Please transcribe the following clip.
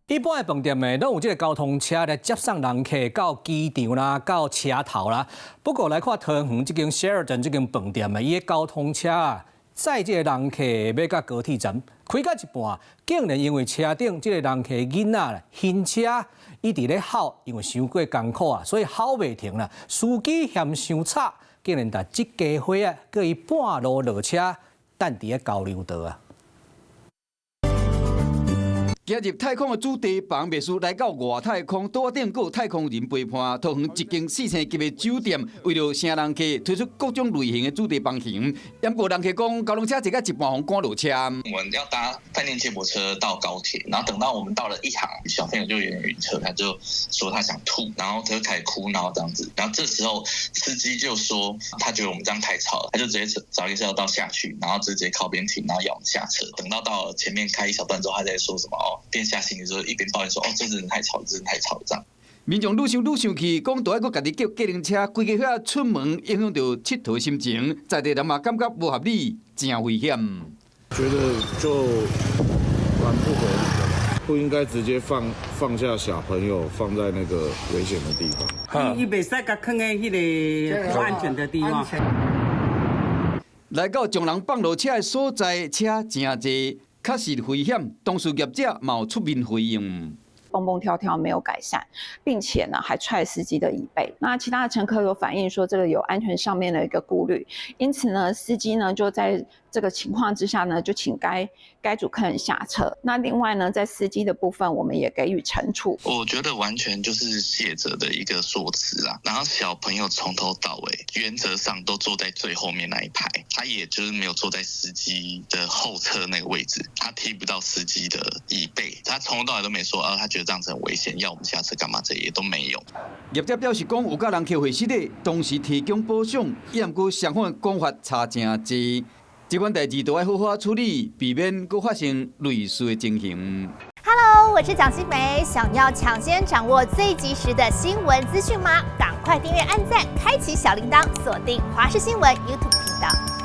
一般的飯店呢，攏有這个交通車來接送人客到機場啦，到車頭啦。不過來看桃園這間 Sheraton 這間飯店的，伊的交通車啊，載這个人客欲到高鐵站，開到一半，竟然因為車頂這个人客囡仔晕車，一直咧哭，因為傷過艱苦啊，所以哭袂停啦。司機嫌傷吵，竟然共這家伙啊，叫伊半路落車，等佇咧交流道啊。行入太空的主題房袂輸來到外太空，桌仔頂閣有太空人陪伴。桃園一間四星級的酒店，為著省人客，推出各種類型的主題房型。毋過人客講，交通車坐到一半，予趕落車。我們要搭飯店接駁車到高鐵，然後等到我們到了一行，小朋友就有點暈車，他就說他想吐，然後他就開始哭鬧這樣子。然後這時候司機就說他覺得我們這樣太吵了，他就直接找一個交流道下去，然後直接靠邊停，然後要我們下車。等到到了前面開一小段之後，他再說什麼哦？邊下行李之後一邊抱怨說：哦，這真的太吵，這真的太吵，這樣。民眾愈想愈生氣，講著愛閣家己叫計程車，規家伙出門影響著𨑨迌心情，在地人嘛感覺無合理，誠危險。覺得就蠻不合理的吧，不應該直接放下小朋友放在那個危險的地方。伊袂使共囥佇彼個不安全的地方。來到將人放落車的所在，車誠濟。確實危險，當事業者嘛有出面回應。蹦蹦跳跳沒有改善，並且呢還踹司機的椅背。那其他的乘客有反映說，這個有安全上面的一個顧慮，因此呢，司機呢就在這個情況之下呢，就請該組客人下車。那另外呢，在司機的部分，我們也給予懲處。我覺得完全就是卸責的一個說辭啦。然後小朋友從頭到尾原則上都坐在最後面那一排，他也就是沒有坐在司機的後側那個位置，他踢不到司機的椅背，他從頭到尾都沒說啊，他覺得這樣子很危險，要我們下車幹嘛？這也都沒有。業者表示講，有佮人客會室的，同時提供保障，毋過雙方的講法差誠濟。這款代誌都愛好好處理，避免閣發生類似的情形。 Hello，我是蔣新梅，想要搶先掌握最及時的新聞資訊嗎？趕快訂閱、按讚、開啟小鈴鐺，鎖定華視新聞 YouTube 頻道。